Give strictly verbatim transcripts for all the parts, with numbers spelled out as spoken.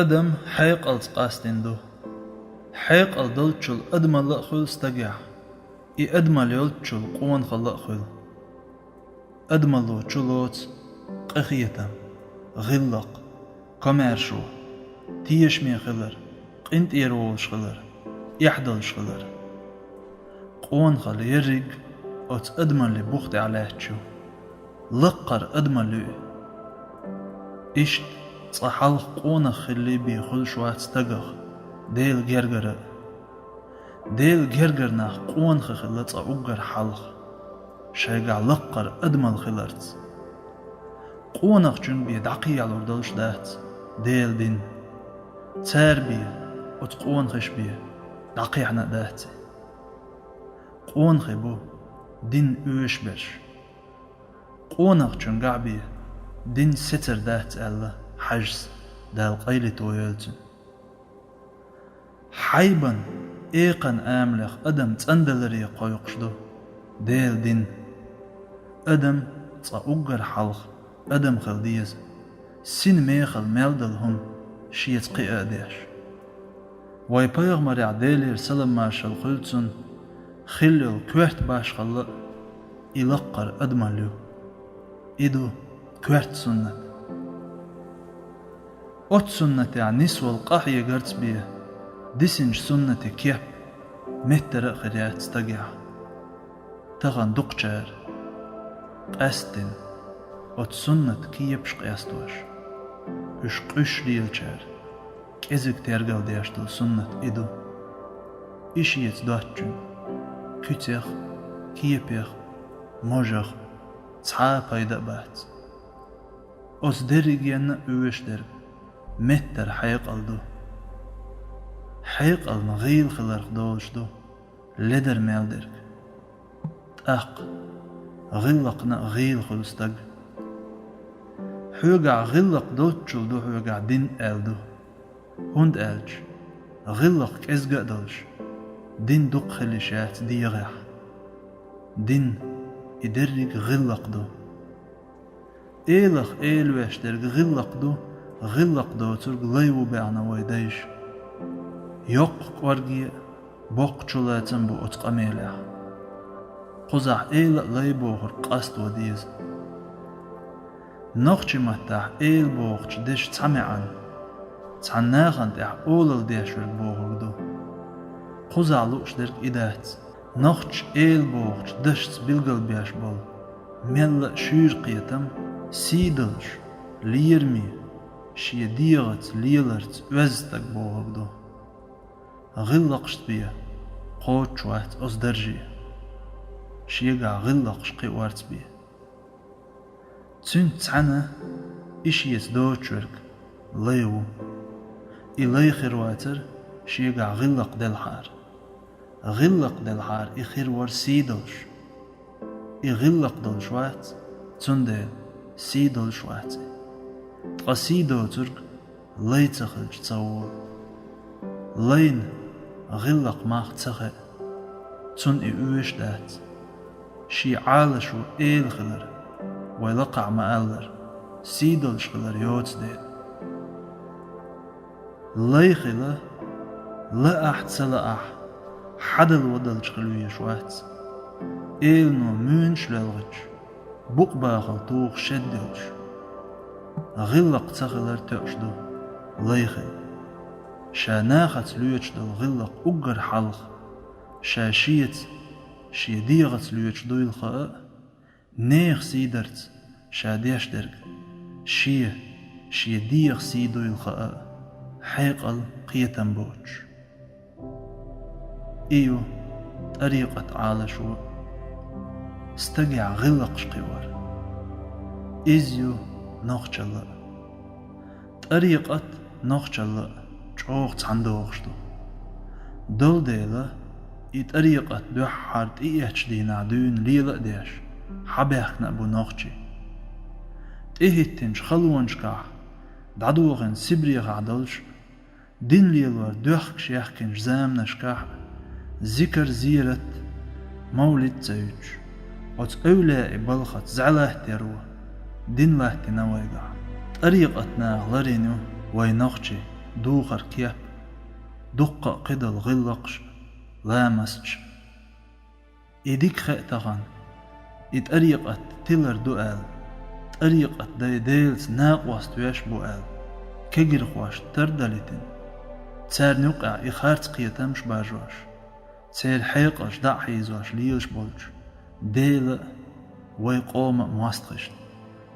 Адам хьекъалца къастийна ду. Хьекъал долчул адамалла а хуьлу стагехь, и адамалла йолчул къонахалла а хуьлу. Адамалло чу лоцу къинхетам, гӀиллакх, комаьршо, тешаме хилар, къинтӀера волуш хилар, эхь долуш хилар. Къонахалла ерриг оцу адамаллин бух тӀехь лаьтташ ю. Лаккхара адамалла ю и. Иштта цкъа хьалха къонах хилла бен хуьлуш вац стагах Делан гергара а. Делан гергара нах къонахий хилла цкъа уггар хьалха, шайгахь лаккхара адамалла хиларца. Къонахчун бен дӀакхехьалур долуш дац Делан дин. Цара бен, оцу къонахаша бен дӀакхехьна а дац и. Къонахий бу дин оьшуш берш. Къонахчуьнгахь бен дин сецар дац аьлла хьаьжас, Дала къайле тойойла цуьнан. Хьайбан, экхан амалех адам цӀандаларе кхойкхуш ду Делан дин. Адам цкъа уггар хьалха адам хила деза, синан мехала мел долу хӀума шеца кхиа а деш. Вайн пайхамарехь, Делера салам-маршалла хуьлда цунна, хилла йолу коьрта башхалла а и лаккхара адамалла ю. И ду коьрта суннат. Оцу суннатехь нисвала къахьегарца бен дисинчу суннатан кеп меттара а хир яц стагехь. Тахана дукхачара къаьсттина оцу суннатан кепаш къестош, уьш къуьйсуш лелачара кӀезиг тергал деш долу суннат и ду. И шеца доцучуьнга куьцех а, кепех а, можех а цхьа а пайда а бац. Оцу дерригенна а оьшуш дерг меттара хьекъал ду. Хьекъална гӀийла хиларх долуш ду ледара мел дерг. ТӀаккха гӀиллакхна а гӀийла хуьлу стаг. Хьоьгахь гӀиллакх доцучул ду хьоьгахь дин аьлла ду, хӀунда аьлча гӀиллакх кӀезга а долуш, дин дукха хила йиш яц дегӀехь. Дин, и дерриг гӀиллакх ду. Элах элавеш дерг гӀиллакх ду, гӀиллакх доцург лай ву баьхна вай дайша. Йоккха кӀорге а, боккха чулацам бу оцу къамелехь. Кхузахь эла а, лай бохург къасто деза. Нохчийн маттахь эла бохучу дешан цхьа маьӀна цхьана нахана тӀехь олалла деш верг бохург ду. Кхузахь лууш дерг и дац. Нохчаша эла бохучу дашца билгалбеш болу мелла а шуьйра кхетам сий долуш, лераме, шен дегӀаца леларца оьзда стаг бохург ду. ГӀиллакхашца бен кхочуш вац оцу дарже, шегахь гӀиллакхаш кхиорца бен. Цуьнца цхьаьна и шеца доцуш верг лай ву. И лай хир вацара шегахь гӀиллакх делхьара. ГӀиллакх делхьара и хир вара сий долуш. И гӀиллакх долуш вац, цундела сий долуш вац и. Ткъа сий доцург лай ца хилча ца волу. Лайна гӀиллакх мах ца хаьа, цунна и оьшуш дац. Шен Ӏалашо эла хилар, вай лакхахь ма-аллара, сий долуш хилар йоцу дела. Лай хила, лаахь а, ца лаахь а, хьадала вадалча хила везаш вац. Элано муьнаш лоьлгӀича, букъ бахала тухуш шед йолуш, гӀиллакх ца хилар тоьуш ду лай хила. Ша нахаца лоьцуш долу гӀиллакх уггар хьалха ша шеца, шен дегӀаца лоьцуш дуйла хаа а, нехан сий дарца ша деш дерг шен, шен дегӀан сий дуйла хаа а, хьекъал, кхетам боцуш. И ю тӀарикъат Ӏалашо, стагехь гӀиллакхаш кхиор. Иза ю нохчалла а. ТӀарикъат нохчалла а чӀогӀа цхьаьна догӀуш ду. Долу дела, и тӀарикъат дуьххьара тӀеэцначу дийнахь дуьйна лела а деш, хьабаьхкина а бу нохчий. ТӀехӀиттинчу халонашкахь, дӀадохийна Сибрехахь долуш, дин лелор доьхкаш яьхкинчу заманашкахь а зикар, зерат, мовлид ца юьтуш, оцу эвлаяийн балхаца зӀе латтаро дин латтийна вайгахь. ТӀарикъат наха ларйина ю вай нохчий духар кеп, дуккха а кхыдола гӀиллакхаш, ламазташ. И дика хаьа тахана, и тӀарикъат тилар ду аьлла, тӀарикъат дай Делаца накъост веш бу аьлла, кегирхошта тардалийтина, царна юкъехь и харц кхетамаш бажош, церан хьекъалш дӀа а хьийзош лелаш болчу Делан а, вай къоман а мостагӀашна,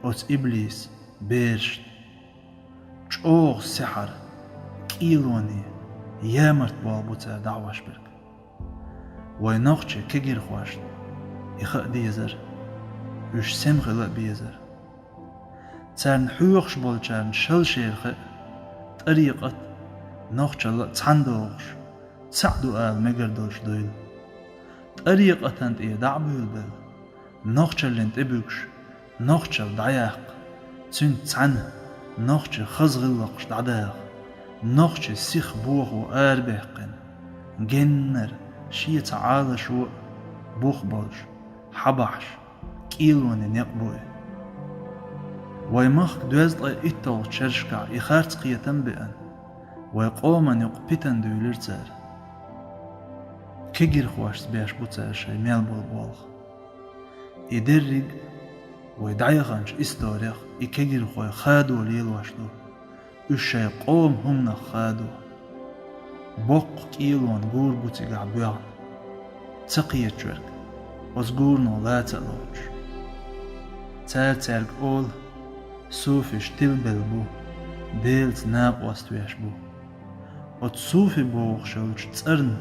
оцу иблисан берашна. ЧӀогӀа сихьар, кӀелоне, ямарт болх бу цара дӀахьош берг. Вай нохчийн кегирхошна и хаа дезара, уьш сема хила а безара. Царна хьоьхуш болчарна шал шера хаьа, тӀарикъат а, нохчалла а цхьаьна догӀуш, цхьаъ ду ала мегар долуш дуйла. ТӀарикъатан тӀера дӀа а буьйлабелла, нохчаллин тӀе буьгуш, нохчалла дӀаяккха, цуьнца цхьаьна нохчийн хаза гӀиллакхаш дӀадаха, нохчийн сиха бохо арабаьккхина, геннара шен цхьа Ӏалашо а бух болуш, хьабахьаш, кӀелоне некъ бу и. Вай махка доьзткъе итталгӀачу шерашкахь и харц кхетам а беана, вай къоман юкъа питана дуьйлира цара. Кегирхошца беш бу цара шайн мел болу болх. И дерриг а вай дӀаяханчу историх и кегирхой хадо лелош ду, уьш шайн къоман хӀуманах хадо. Боккха кӀелонан гур бу цигахь боьхна, ца кхеташ верг, оцу гурано лаца а лоцуш. Цара цаьрга олу: «Суфиш тилабелла бу, Делаца накъост веш бу». Оцу суфи бохуш йолчу цӀарна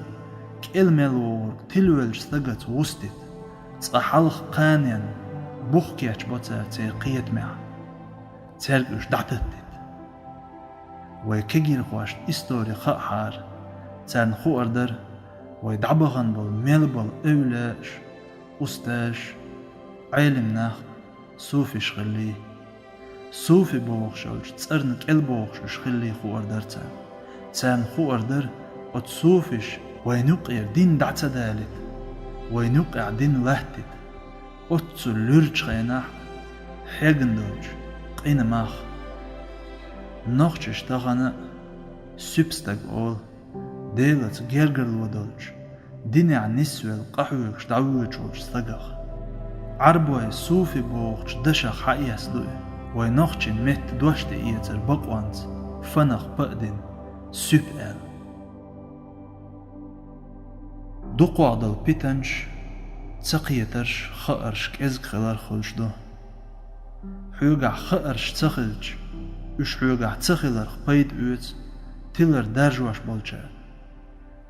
кӀел мел вогӀург тилавеллачу стагаца вустийта, цкъа хьалха кханенна бух кечбо цара церан кхетамехь, цаьрга уьш дӀататтийта. Вай кегирхошна истори хаахьара, царна хуур дара вай дӀабахана болу мел болу эвлаяаш, устазаш, Ӏелам нах, суфиш хиллий. Суфи бохуш йолчу цӀарна кӀел бохуш уьш хиллий хуур дара царна. Царна хуур дара оцу суфиш вайна юккъера дин дӀа ца далийта, вайна юккъехь дин латтийта, оццул луьрачу хенахь хьегна долчу къинан мах. Нохчаша тахана а суьпа стаг олу Делаца гергарло долчу, динехь нисвелла къахьоьгуш дӀавоьдуш волчу стагах. Ӏарбойн суфи бохучу дашах хьаэцна ду и, вай нохчийн меттан дош тӀеэцар бакъонца, фанах паъ дина, суьпа аьлла. Дукхох долу питанаш, цакхетарш, хаарш кӀезиг хиларх хуьлуш ду. Хьоьгахь хаарш ца хилча, уьш хьоьгахь ца хиларх пайда оьцу тилар даржош болчара.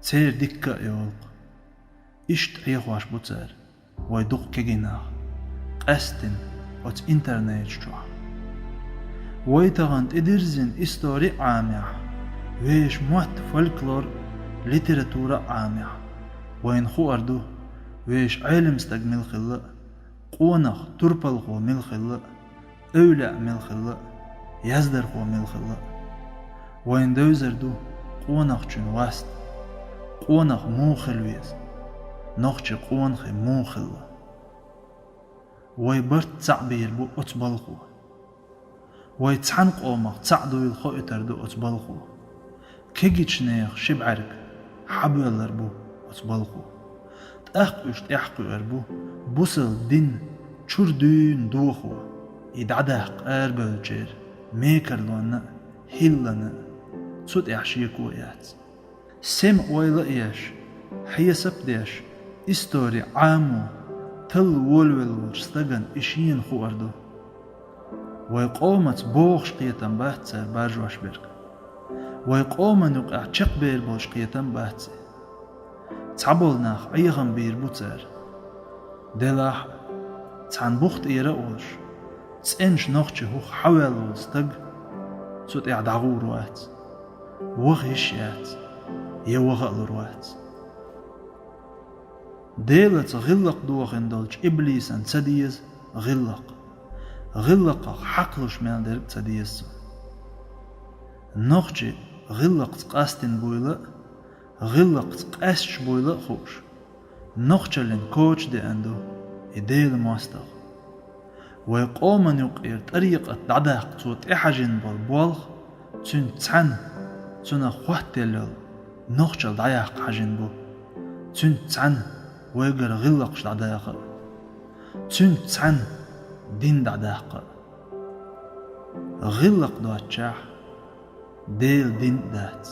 Церан дикка а йолу-кх. Иштта Ӏехош бу цара, вай дукха кегий нах, къаьсттина оцу интернеташ чохь. Вай тахана тӀедирзина истори а Ӏамехь, вешан мотт, фольклор, литература а Ӏамехь, вайна хуур ду, вешан Ӏелам стаг мила хилла а, къонах, турпалхо мила хилла а, эвлаяъ мила хилла а, яздархо мила хилла а. Вайна девзар ду къонахчун васт, къонах муха хила веза, нохчийн къонахий муха хилла. Вай барт цхьаъ бийр бу оцу балхо. Вай цхьана къомах цхьаъ дуйла хоуьйтур ду оцу балхо. Кегийчу нехан ши бӀаьрг хьабоьллур бу оцу балхо. ТӀаккха уьш тӀаьхьакхуьур бу бусалба дин чуьра дуьйна дохо, и дӀадаккха арабевллачеран мекарлонна а, хӀиллана а. Цу тӀехь шеко а яц. Сема ойла а еш, хьесап а деш, истори Ӏамо, талла волавелла волчу стагана и шена хуур ду. Вай къомаца богӀуш кхетам бац цара баржош берг. Вай къоман юкъахь чекхбер болуш кхетам бац и. Цхьаболу нах Ӏехам бийр бу цара. Делахь а, цхьана бух тӀера а волуш, цӀеначу нохчийн хӀух хьаваьлла волу стаг цу тӀехь дӀагӀур вац, ваха йиш яц, я ваха а лур вац. Делаца гӀиллакх дохийна долчу иблисан ца деза гӀиллакх. ГӀиллакхах хьакхалуш мел дерг а ца деза цунна. Нохчий гӀиллакхца къастийна буйла а, гӀиллакхца къаьсташ буйла а хууш, нохчаллин коча деана ду и Делан мостагӀа. Вай къоман юкъера тӀарикъат дӀадаккха цо тӀехьажийна болу болх цуьнца цхьаьна Цунах хоттаелла йола нохчалла дӀаяккха хьажийна бу. Цуьнца цхьаьна вайгара гӀиллакхаш дӀадаха а, цуьнца цхьаьна дин дӀадаккха а. ГӀиллакх доаццачохь Делан дин а дац.